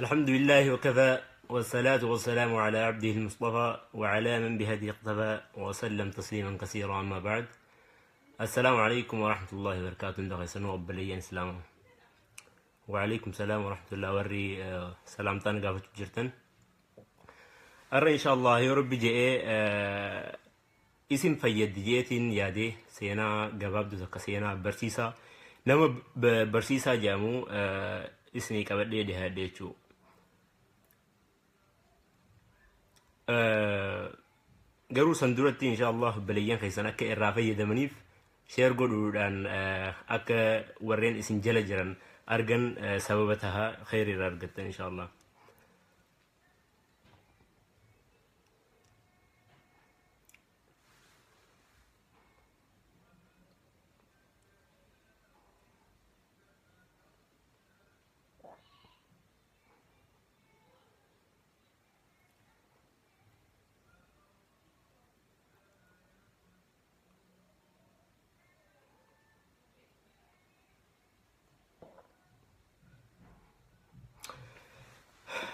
الحمد لله وكفى، والصلاة والسلام على عبده المصطفى وعلى من بهدي اقتفى وسلم تسليما كثيرا. أما بعد، السلام عليكم ورحمة الله وبركاته. دغيسن obboleeyyan islaamaa، وعليكم السلام ورحمة الله. Warri salaamtaan gaafachuu jirtan, har'a إن شاء الله yoo rabbi je'ee isin fayyaddi jeetiin yaadee seenaa gabaabduu takka, seenaa barsiisaa nama barsiisaa jedhamu isinii qabadhee dhiyaadhe jechuudha. Garuu san duratti إن شاء الله obboleeyyan keessan akka irraa fayyadamaniif share godhuudhaan akka warreen isin jala jiran argan sababa tahaa, kheyri irraa argattan إن شاء الله.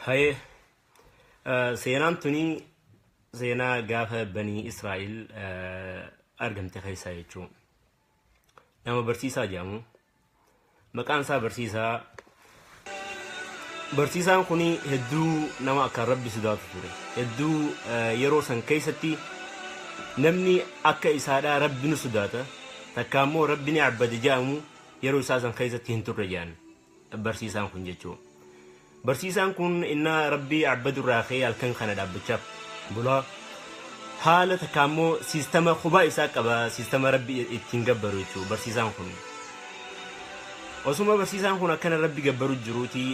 Haye, seenaan tuni seenaa gaafa banii Israa'el argamte keessaa jechuudha. Nama barsiisaa jedhamu. Maqaan isaa barsiisaa. Barsiisaan kun hedduu nama akkaan rabbi sodaatu ture. Hedduu yeroo san keessatti namni akka isaadhaa rabbi ni sodaata. Takka immoo rabbi ni abbada jedhamu yeroo isaa san keessatti hin turre jedhan barsiisaan kun jechuudha. Barsiisaan kun innaa rabbii abbadurraa ka'ee halkan kana dhaabbachaaf bulaa, haala takka immoo siistama kophaa isaa qaba, siistama rabbi ittiin gabbaru jechuudha barsiisaan kun. Osuma barsiisaan kun akkana rabbi gabbaru jiruuti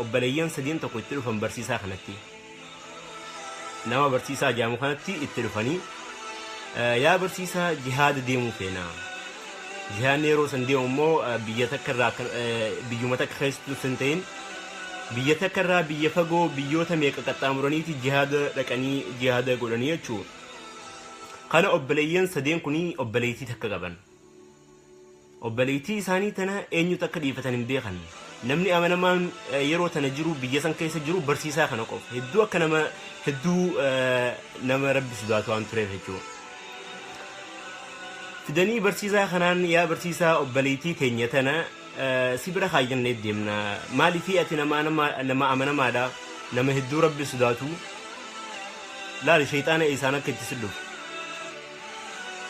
obboleeyyan sadiin tokko itti dhufan barsiisaa kanatti. Nama barsiisaa jedhamu kanatti itti dhufanii, "Yaa barsiisaa, jihaada deemuu feena." Jihaadni yeroo san deemu immoo biyya takka irraa, biyyuma takka keessatti hin ta'in, biyya takka irraa biyya fagoo biyyoota meeqa qaxxaamuraniiti jihaada dhaqanii jihaada godhanii jechuudha. Kana obboleeyyan sadeen kunii obboleettii takka qaban. Obboleettii isaanii tana eenyutu akka dhiifatan hin beekan. Namni amanamaan yeroo tana jiru, biyya san keessa jiru, barsiisaa kana qofa. Hedduu akka nama hedduu nama rabbi sodaatu waan tureef jechuudha. Fidanii barsiisaa kanaan, "Yaa barsiisaa, obboleettii teenya tana si bira kaayyannee deemna. Maaliifii ati nama amanamaadha. Nama hedduu rabbi sodaatu." Laali shayxaana isaan akka itti si dhufu.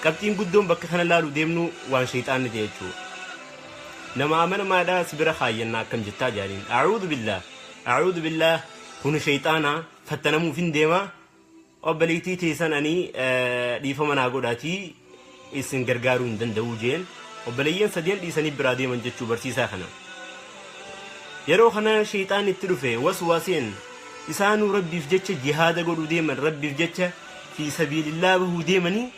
Qabxiin guddoon bakka kana laalu deemnu waan shayxaanni ta'e jechuudha. "Nama amanamaadha, si bira kaayyannaa, akkam jettaa?" jaaniin. أعوذ بالله، أعوذ بالله، kun shayxaana fattanamuuf hin deema. "Obboleettii teessan ani dhiifama naa godhaatii isin gargaaruu hin danda'u" jeen. Obboleeyyan sadeen dhiisanii biraa deeman jechuu barsiisaa kana. Yeroo kana shayxaan itti dhufe waswaaseen. Isaanuu rabbiif jecha jihaada godhuu deeman, rabbiif jecha في سبيل الله bahuu deemanii,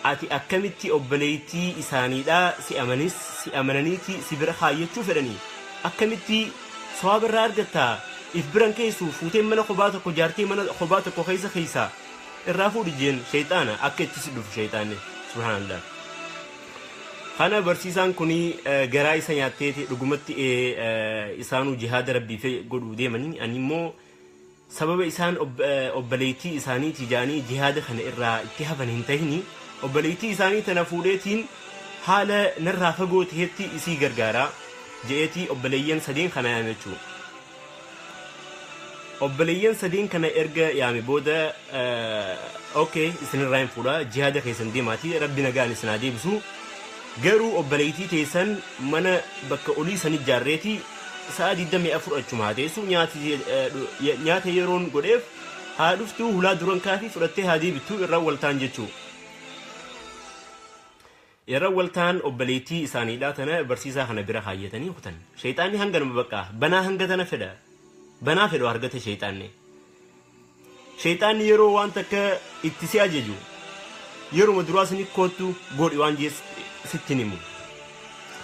ati akkamitti obboleettii isaaniidhaa si amanis si amananiiti si bira kaayyachuu fedhanii, akkamitti sawaaba irraa argattaa? If biran keessu fuutee mana kophaa tokko jaartee mana kophaa tokko keessa keessaa irraa fuudhi jeen. Shayxaana akka itti si dhufu shayxaanni, سبحان الله. Kana barsiisaan kuni garaa isa nyaatteeti, dhugumatti isaanuu jihaada rabbiif godhuu deemanii, ani immoo sababa isaan obboleettii isaaniiti jaanii jihaada kana irraa itti hafan hin tahini, obboleettii isaanii tana fuudheetiin haala narraa fagoo tahetti isii gargaaraa je'eetii obboleeyyan sadeen kana yaame jechuudha. Obboleeyyan sadeen kana erga yaame booda, "Okay, isinirraa hin fuudha, jihaada keessan deemaatii rabbi nagaan isin haa deebisu, garuu obboleettii teessan mana bakka olii san ijaarreetii sa'a 24 achuma haa teessu, nyaata yeroon godheef haa dhuftuu, hulaa duran kaafii fudhattee haa deebittuu, irra waltaan" jechuu. Irra waltaan obboleettii isaaniidhaa tana barsiisaa kana bira kaayyatanii kutan. Shayxaanni hanganuma bakka banaa hanga tana fedha. Banaa fedhu argate shayxaanni. Shayxaanni yeroo waan takka itti si ajaju yeruma duraa sini koottu godhi waan jee sitti himu.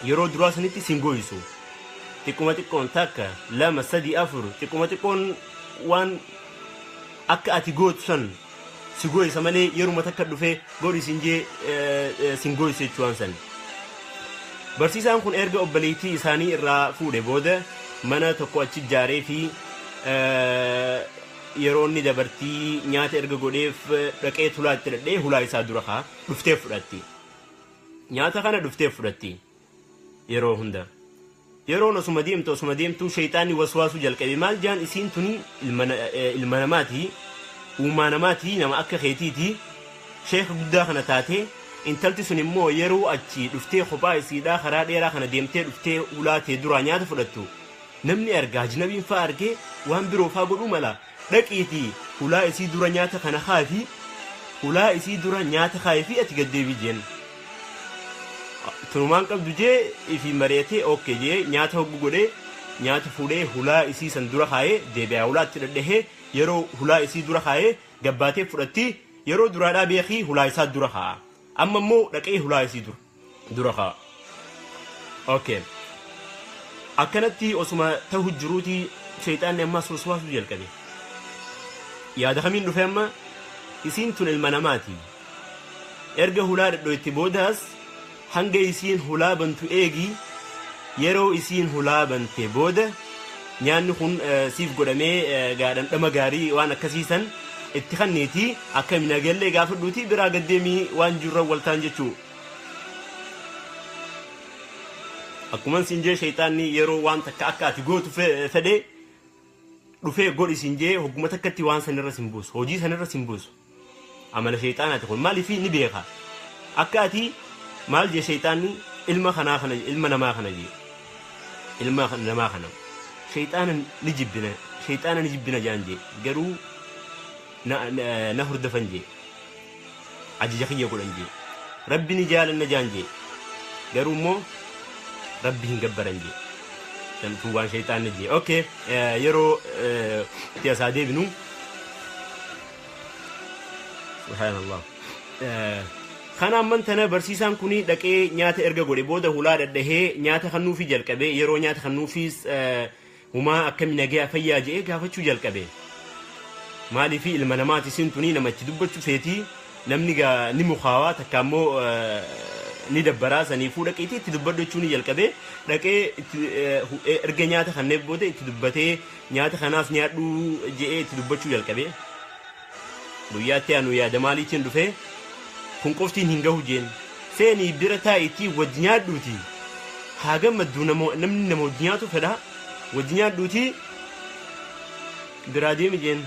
Yeroo duraa sanitti sin goyisu. Xiqquma xiqqoon, takka, lama, sadi, afur, xiqquma xiqqoon waan akka ati gootu san si goyisa malee yeruma takka dhufee godhi sin jee sin goyisu jechuu waan san. Barsiisaan kun erga obboleettii isaanii irraa fuudhe booda mana tokko achi ijaaree fi Yeroo inni dabartii nyaata erga godheef dhaqee hulaa itti dhadhee hulaa isaa dura kaa dhuftee fudhatti. Nyaata kana dhuftee fudhatti yeroo hunda. Yeroon osuma deemtu osuma deemtu shayxaanni waswaasuu jalqabe. Maal jaan? Isiin tuni ilma namaati, uumaa namaati, nama akka keetiiti, sheeka guddaa kana taatee intalti sun immoo yeroo achi dhuftee kophaa isiidhaa karaa dheeraa kana deemtee dhuftee hulaa tee duraa nyaata fudhattu namni argaa, ajnabiin faa argee waan biroo faa godhuu mala. Dhaqiitii hulaa isii dura nyaata kana kaafi, hulaa isii dura nyaata kaafi, ati gad deebii jeen. Tunumaan qabdu jee ifii mari'atee, okay jee, nyaata hoggu godhee nyaata fuudhee hulaa isii san dura kaayee deebi'aa. Hulaatti dhadhahee yeroo hulaa isii dura kaayee gabbaatee fudhatti. Yeroo duraadhaa beekii hulaa isaa dura kaa'a, amma immoo dhaqee hulaa isii dura kaa'a. Okay. Akkanatti osuma ta'u jiruuti shayxaanni ammas waswaasuu jalqabe. Yaada kamiin dhufe amma? Isiin tun ilma namaati. Erga hulaa dhadhoitti boodaas hanga isiin hulaa bantu eegi. Yeroo isiin hulaa bante booda nyaanni kun siif godhamee dhandhama gaarii waan akkasiisan itti kanniiti, akka nagallee gaafadhuuti biraa gaddeemii waan jirra waltaan jechuu. Akkuma siin jee, shayxaanni yeroo waan takka akka ati gootu fedhe dhufee godhi siin jee, hogguma takkatti waan sanirra sin buusu, hojii sanirra sin buusu. Amala shayxaanaati kun. Maaliif? Ni beeka akka ati. Maal jee shayxaanni? Ilma kanaa kana, ilma namaa kana jee, ilma namaa kana shayxaana ni jibbina, shayxaana ni jibbina jaan jee, garuu na hordofan jee, ajaja kiyya godhan jee. Rabbi ni jaalanna jaan jee, garuu immoo Rabbi hin gabbaran jee. Tun waan shayxaanni jee. Okay, yeroo itti asaa deebinu, subhaanallah, kana amman tana barsiisaan kuni dhaqee nyaata erga godhe booda hulaa dhadhahee nyaata kannuufi jalqabe. Yeroo nyaata kannuufis humaa akkami, nagaya, fayyaa jedhee gaafachuu jalqabe. Maaliifi? Ilma namaati isin tuni, nama itti dubbachuu feetii. Namni gaa ni mukaawaa, takka immoo ni dabbaraa. Saniifuu dhaqiitii itti dubbadhu jechuu ni jalqabe. Dhaqee erga nyaata kanneen booda itti dubbatee, nyaata kanaas nyaadhu jedhee itti dubbachuu jalqabe. Guyyaatti aanu yaada maaliitiin dhufee? Kun qoftiin hin gahu jeen, seenii bira taa'iitii wajji nyaadhuuti haa gammadduu. Namni nama wajji nyaatu fedha, wajji nyaadhuuti biraa deemi jeen.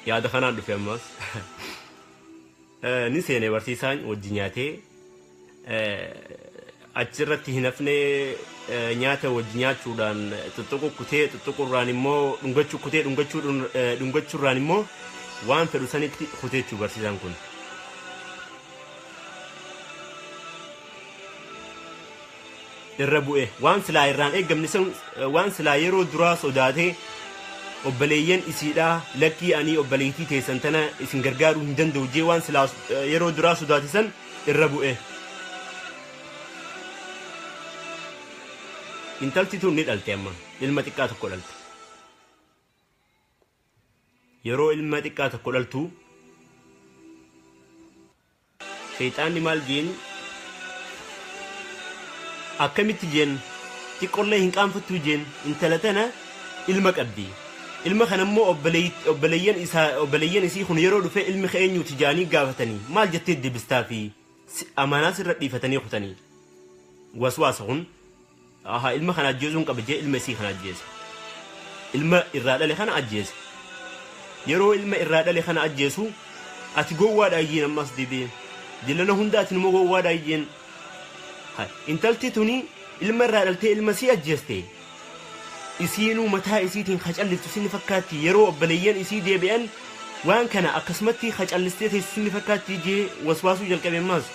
Yaada kanaan dhufe ammas ni seene. Barsiisaan wajji nyaatee achirratti hin hafne. Nyaata wajji nyaachuudhaan tuttuqu kutee, tuttuqurraan immoo dhungachuu kutee, dhungachuurraan immoo waan fedhu sanitti kuteechuu barsiisaan kun. Irra bu'e. Waan silaa irraan eeggamne sun, waan silaa yeroo duraa sodaatee, obboleeyyan isiidhaa lakkii, ani obboleettii teessan tana isin gargaaruu hin danda'u jee, waan silaa yeroo duraa sodaate san irra bu'e. Intalti tun ni dhalte amma, ilma xiqqaa tokko dhalte. Yeroo ilma xiqqaa tokko dhaltu shayxaanni maal jeen? Akkamitti jeen, xiqqollee hin qaanfattuu jeen. Intala tana ilma qabdi, ilma kana immoo obboleeyyan isaa, obboleeyyan isii kun yeroo dhufe ilmi kee eenyuuti jaanii gaafatanii maal jettee deebistaa fi amaanaa sirra dhiifatanii kutanii. Waswaasa kun. Aha, ilma kana ajjeesuun qaba jee, ilma isii kana ajjeese. Ilma irraa dhale kana ajjeese. Yeroo ilma irraa dhale kana ajjeesu, ati gowwaadha iyyeen. Ammas deebi'ee dillana hunda ati numa gowwaadha iyyeen. Intalti tuni ilma irraa dhaltee ilma sii ajjeeste. Isiinuu mataa isiitiin kacalliftu sinni fakkaatti. Yeroo obboleeyyan isii deebi'an waan kana akkasumatti kacallistee teessu sinni fakkaatti jee waswaasuu jalqabe ammas.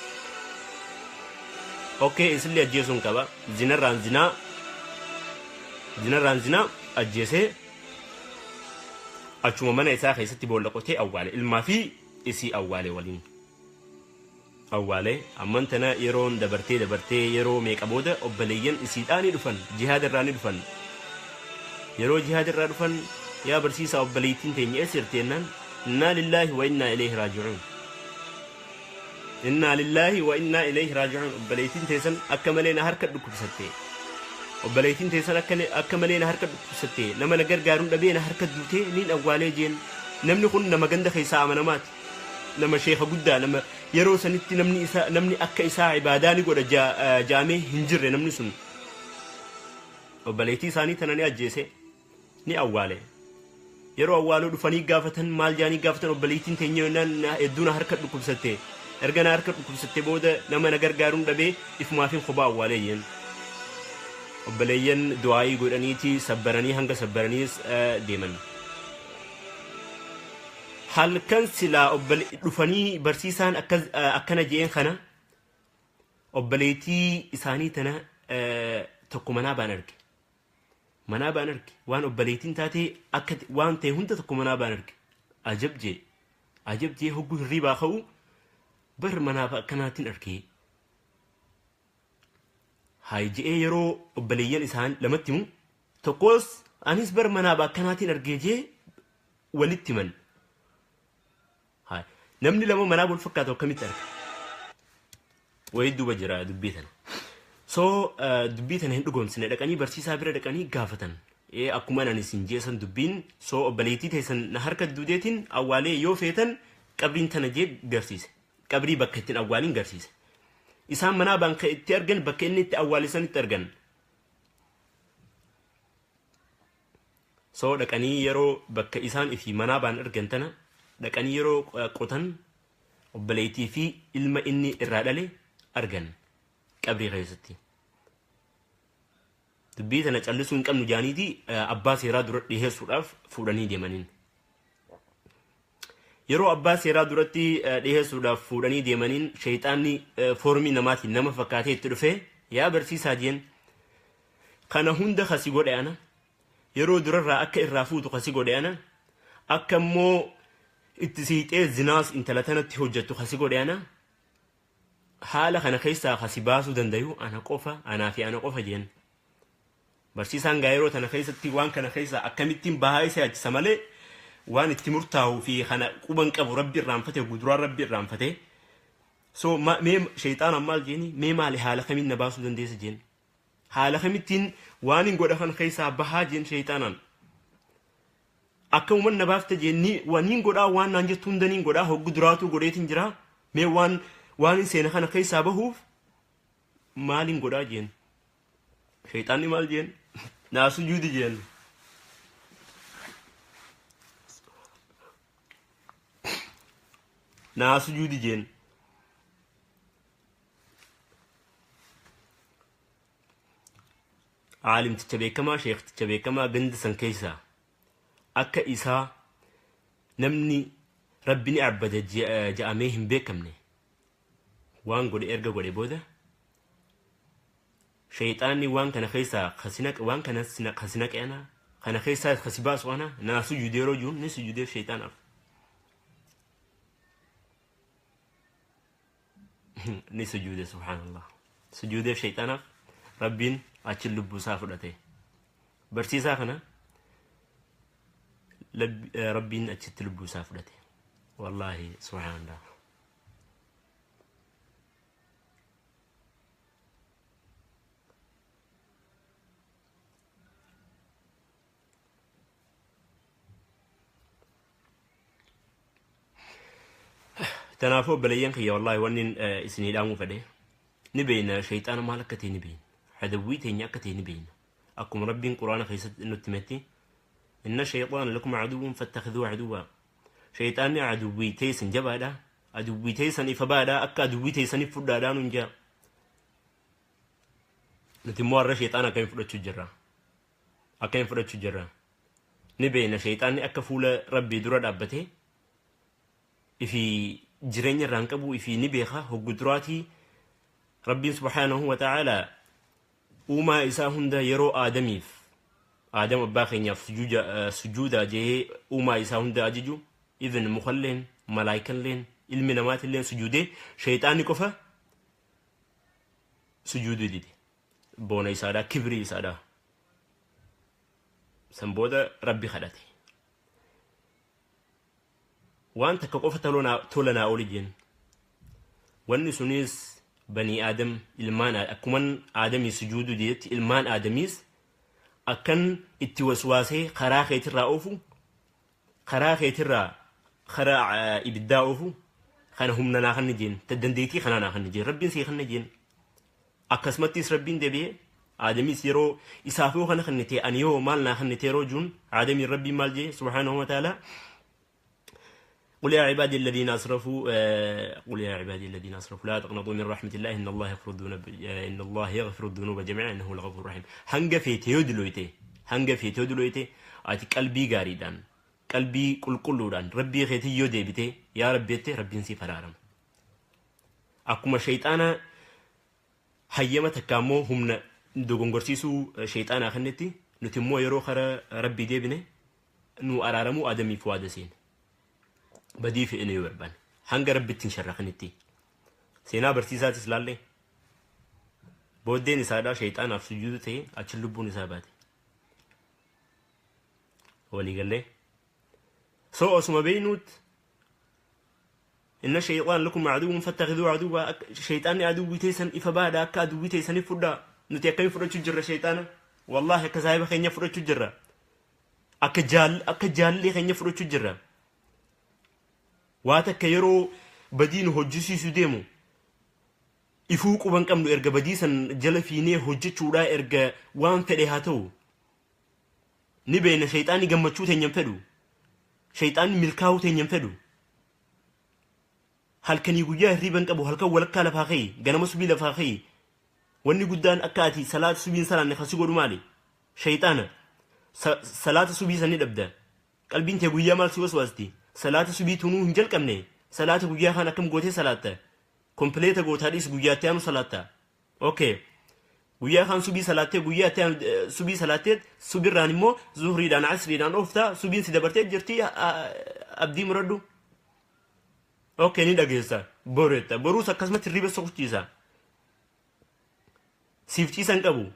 Okay, isillee ajjeesuun qaba. Zinarraan zinaa, zinarraan zinaa ajjeesee achuma mana isaa keessatti boolla qotee awwaale. Ilmaa fi isii awwaale, waliin awwaale. Amman tana yeroon dabartee dabartee, yeroo meeqa booda obboleeyyan isiidhaa ni dhufan, jihaada irraa ni dhufan. Yeroo jihaada irraa dhufan, yaa barsiisaa, obboleettiin teenya eessa jirti jennaan, innaa lillaahi wa innaa ilayhi raaji'uun, innaa lillaahi wa innaa ilayhi raaji'uun, obboleettiin teessan akka malee na harka dhukkubsatte. Obboleettiin teessan akka malee na harka dhukkubsatte, nama na gargaaruun dhabee na harka duutee niin awwaalee jeen. Namni kun nama ganda keessaa amanamaati. Nama sheeka guddaa, nama yeroo sanitti namni isa namni akka isaa ibaadaa ni godha jaamee hin jirre namni sun. Obboleettii isaanii tana ni ajjeese, ni awwaale. Yeroo awwaaluu dhufanii gaafatan, maal jaanii gaafatan? Obboleettiin teenya yennaan hedduu na harka dhukkubsatte. Erga na harka dhukkubsatte booda nama na gargaaruun dhabee ifumaafin kophaa awwaalee jeen. Obboleeyyan du'aayii godhaniiti sabbaranii, hanga sabbaraniis deeman. Halkan silaa dhufanii barsiisaan akkana jeen kana, obboleettii isaanii tana tokko manaa baan arge. Manaa baan arge, waan obboleettiin taatee akka waan ta'e hunda tokko manaa baan arge. Ajab jee. Ajab jee, hogguu hirriibaa ka'u bar manaaf akkanaatiin argee. Hayi je'ee, yeroo obboleeyyan isaan lamatti himu, tokkos anis bar manaaf akkanaatiin argee jee walitti himan. Hayi, namni lama manaa wal fakkaatu akkamitti arga? Wayii duuba jira dubbii tana. So dubbii tana hin dhugoomsine, dhaqanii barsiisaa bira dhaqanii gaafatan. Ee, akkuma ani isin jeesan dubbiin, so obboleettii teessan na harka duudeetiin awwaalee, yoo feetan qabriin tana jee garsiise. Qabrii bakka ittiin awwaaliin garsiise. Isaan manaa baan kan itti argan bakka inni itti awwaale sanitti argan. So dhaqanii yeroo bakka isaan ifi manaa baan argan tana dhaqanii yeroo qotan, obboleettii fi ilma inni irraa dhale argan qabrii keessatti. Dubbii tana callisuu hin qabnu jaaniiti abbaa seeraa dura dhiheessuudhaaf fuudhanii deemaniin. Yeroo abbaa seeraa duratti dhiheessuudhaaf fuudhanii deemaniin, sheeyxaanni foormii namaatiin nama fakkaatee itti dhufee, "Yaa barsiisaa," jeen, "kana hunda kasi godhe ana, yeroo durarraa akka irraa fuutu kasi godhe ana, akka immoo itti siixee zinaas intala tanatti hojjettu kasi godhe ana, haala kana keessaa kasi baasuu dandayu ana qofa, anaa fi ana qofa," jeen. Barsiisaan gaa yeroo tana keessatti waan kana keessaa akkamittiin bahaa isa yaachisa malee waan itti murtaa'uu fi kana quban qabu, Rabbi irraanfate, guduraan Rabbi irraanfate. So mee sheeyxaanaan maal jeeni? "Mee maali, haala kamiin na baasuu dandeessa?" jeen. "Haala kamittiin waan hin godha kan keessaa bahaa?" jeen sheeyxaanaan. "Akkamuman na baafte?" jeen. "Ni waan hin godhaa, waan naan jettu hunda niin godhaa, hoggu duraatuu godheetiin jira, mee waan hin seena kana keessaa bahuuf maaliin godhaa?" jeen. Sheeyxaanni maal jeen? "Naa sujuudi," jeen. "Naa sujuudi," jeen. Aalimticha beekamaa, sheekticha beekamaa ganda san keessaa akka isaa namni Rabbi ni abbada ja'amee hin beekamne waan godhe erga godhe booda, sheeyxaanni waan kana keessaa waan kana kasinaqe ana, kana keessaa kasi baasu ana, naa sujuudi yeroo jiru ni sujuudeef sheeyxaanaaf. Ni sujuude, subhaanallah. Sujuudeef sheeyxaanaaf, Rabbiin achi lubbuu isaa fudhate. Barsiisaa kana Rabbiin achitti lubbuu isaa fudhate. Wallaahi, subhaanallah. Kanaafuu obboleeyyan kiyya, wallaahi wanni isinii dhaamuu fedhe, ni beeyna sheeyxaana maal akka ta'e ni beeyna. Hadawwii teenya akka ta'e ni beeyna. Akkuma Rabbiin Quraana keessatti nutti himetti, "Inna shayxaana lakum aduwwun fattakhidhuu aduwwaa." Sheeyxaanni aduwwii teessan jabaadha. Aduwwii teessan ifa baadha, akka aduwwii teessaniif fudhaadhaa nuun jaa. Nuti immoo har'a sheexaana akkamiin fudhachuu jirra? Akkamiin fudhachuu jirra? Ni beeyna sheexaanni akka fuula Rabbii dura dhaabbatee ifi jireenya irraa hin qabu, ifi ni beeka. Hoggu duraatii Rabbiin subhaanahu wa ta'aalaa uumaa isaa hunda yeroo Aadamiif, Aadam abbaa keenyaaf sujuudaa jee uumaa isaa hunda ajaju, even mukalleen, malaayikalleen, ilmi namaatilleen sujuudee, sheexaanni qofa sujuuduu dide. Boona isaadha, kibrii isaadha. San booda Rabbi kadhate. Waan takka qofa tola naa ooli jeen. Wanni sunis Banii Aadam, ilmaan akkuman Aadamii sujuuduu didetti ilmaan Aadamiis akkan itti waswaasee karaa keetirraa oofu, karaa keetirraa karaa ibiddaa oofu kana humna naa kanni jeen, dandeettii kanaa naa kanni jeen, Rabbiin sii kanna jeen. Akkasumattis Rabbiin deebi'ee Aadamiis yeroo isaaf yoo kana kennite ani yoo maal naa kennite yeroo juun, Aadamiin Rabbiin maal jee subhaanahu wa ta'ala? قل يا عبادي الذين اسرفوا، قل يا عبادي الذين اسرفوا لا تقنطوا من رحمة الله ان الله يغفر الذنوب، ان الله يغفر الذنوب جميعا انه هو الغفور الرحيم. Hanga feete yoo dilooyte, hanga feete yoo dilooyte, ati qalbii gaariidhaan, qalbii qulqulluudhaan Rabbii keetii yoo deebite, yaa Rabbi jette, Rabbiin siif araarama. Akkuma shayxaana hayyama takka immoo humna dogongorsiisuu shayxaanaa kennetti, nuti immoo yeroo kara Rabbii deebine nu araaramuu Aadamiif waada seene. Badii fe'ine yoo barbaanne hanga Rabbitti hin sharrakanitti. Seenaa barsiisaatis laallee booddeen isaadhaa shayxaanaaf sujuudu ta'e, achi lubbuun isaa baate. Waliigallee so osuma beeynuut inna shayxaan lakum aduwwun fattakhiduu aduwwa, shayxaanni aduwwii teessan ifa baadha, akka aduwwii teessanii fudhaa. Nuti akkamii fudhachuu jirra shayxaana? Wallaahi akka saahiba keenya fudhachuu jirra, akka jaal akka jaallee keenya fudhachuu jirra. Waa takka yeroo badii nu hojjisiisu deemu ifuu quban qabnu, erga badii san jala fiinee hojjechuudhaa erga waan fedhe haa ta'u ni beekna. Shayxaanni gammachuu teenya hin fedhu, shayxaanni milkaa'uu teenya hin fedhu. Halkanii guyyaa hirriiba hin qabu. Halkan walakkaa lafaa ka'i, ganama subii lafaa ka'i. Wanni guddaan akka ati salaata subiin salaanne kasi godhu maali? Shayxaana. Salaata subii san ni dhabda. Qalbiin tee guyyaa maal si waswaasti? Salaata subii tunuu hin jalqabne, salaata guyyaa kaan akkam gootee salaatta? Complete gootaa dhiis, guyyaatti aanu salaatta. Okay, guyyaa kaan subii salaattee, guyyaa itti aanu subii salaattee, subirraan immoo zuhriidhaan asriidhaan ooftaa, subiin si dabartee jirti. Abdii muradhu. Okay, ni dhageessa boreetta, boruus akkasumatti hirriba sokuchiisa, siif ciisan qabu.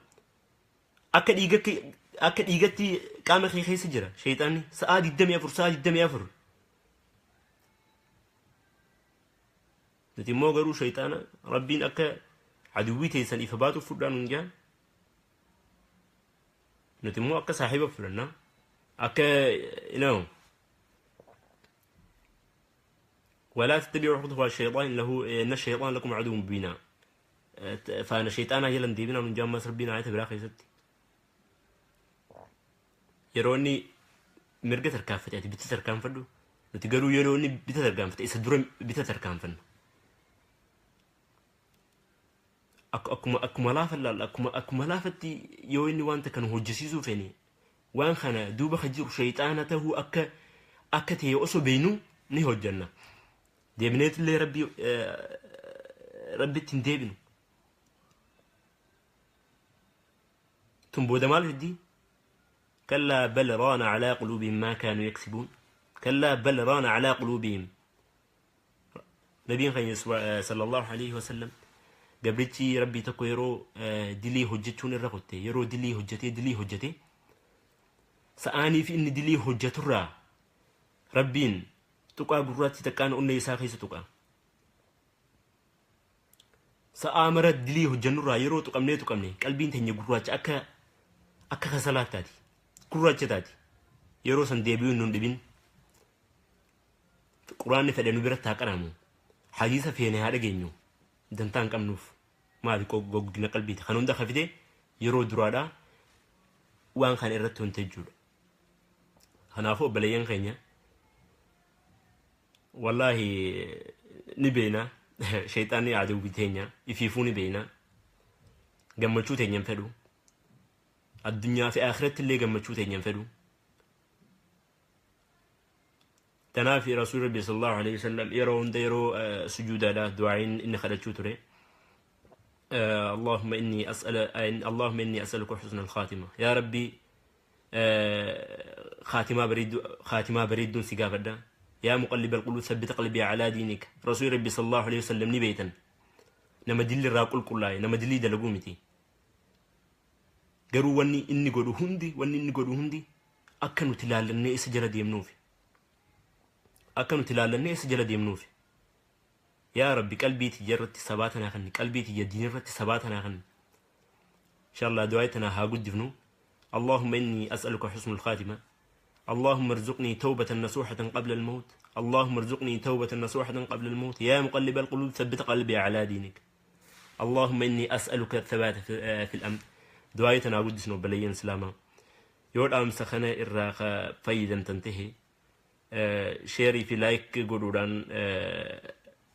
Akka dhiigatti, akka dhiigatti qaama kee keessa jira shayxaanni sa'aa 24, sa'aa 24. Nuti immoo garuu shayxaana Rabbiin akka aduwwii teessan ifa baatuuf fudhaa nuun jaan, nuti immoo akka saahiba fudhanna, akka you ولا تتبعوا خطوات الشيطان إن الشيطان لكم عدو مبين. Faana shayxaanaa jalan deebinaa nuun jaan. Mas Rabbiin ayata biraa keessatti yeroo inni mirga tarkaanfate ati bita tarkaanfadhu. Nuti garuu yeroo inni bita tarkaanfate isa dura bita tarkaanfanna. Akkuma laafa laalla, akkuma laafatti yoo inni wanta kana hojjesiisuu fene, waan kana duuba ka jiru shayxaana tahuu akka ta'e osoo beeynu ni hojjanna. Deebineetillee Rabbitti hin deebinu. Tun booda maal fiddi? كلا بل ران على قلوبهم ما كانوا يكسبون، كلا بل ران على قلوبهم. Nabiin keenya صلى الله عليه وسلم gabrichi Rabbii tokko yeroo dilii hojjechuun irra kutte, yeroo dilii hojjetee dilii hojjete, sa'aanii fi inni dilii hojjeturraa Rabbiin tuqaa gurraatti takkaan onnee isaa keessa tuqa. Sa'aa mara dilii hojjennurraa yeroo tuqamnee tuqamne qalbiin teenya gurraacha akka kasalaa taati, gurraacha taati. Yeroo san deebi'uun nun dhibin. Quraanni fedhe nu biratti haa qaramu, hadiisa feene haa dhageenyu, dantaa hin qabnuuf. Maali? Goggina qalbiiti. Kan hunda kafite yeroo duraadhaa waan kana irratti wanta jechuudha. Kanaafuu obboleeyyan keenya, wallaahi ni beena, shayxaanni aduwwi teenya ifiifuu ni beena. Gammachuu teenya hin fedhu, addunyaa fi akhiratti illee gammachuu teenya hin fedhu. Tanaaf Rasuul Rabbi صلى الله عليه وسلم yeroo hunda yeroo sujuudaadha du'aayin inni kadhachuu ture: اللهم إني أسأل اللهم إني أسألك حسن الخاتمة، يا ربي خاتمة بريد، خاتمة بريد si gaafadha، يا مقلب القلوب ثبت قلبي على دينك. Rasuul Rabbi صلى الله عليه وسلم ni beeytan, nama dilli irraa qulqullaa'e, nama dillii dalaguu miti. Garuu wanni inni godhu hundi akka nuti ilaallannee isa jala deemnuufi, akka nuti ilaallannee isa jala deemnuufi. Yaa Rabbi, qalbii tiyya irratti sabaata naa kenni, qalbii tiyya diin irratti sabaata naa kenni. Inshallah, du'aa tanaa haa guddifnu. اللهم إني أسألك حسن الخاتمة. اللهم ارزقني توبة نصوحة قبل الموت. اللهم ارزقني توبة نصوحة قبل الموت. يا مقلب القلوب، ثبت قلبي على دينك. اللهم إني أسألك الثبات في الأمر. Du'aa tanaa guddisnu, obboleeyyan islaamaa. Yoo dhaamsa kana irraa fayyadamtan tahe, share fi like godhuudhaan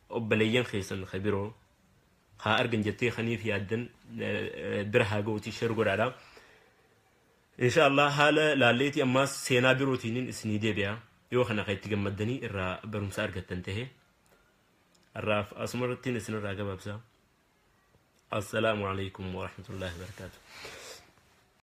obboleeyyan keessan ka biroo haa argan jettee kaniif yaaddan bira haa ga'uutii share godhaadha. Insha Allah, haala laalleetii ammaas seenaa birootiin isinii deebi'a. Yoo kana kan itti gammaddanii irraa barumsa argattan tahe, har'aaf asuma irrattiin isinirraa gabaabsa. Assalaamu alaikum wa rahmatullahi wa barakaatu.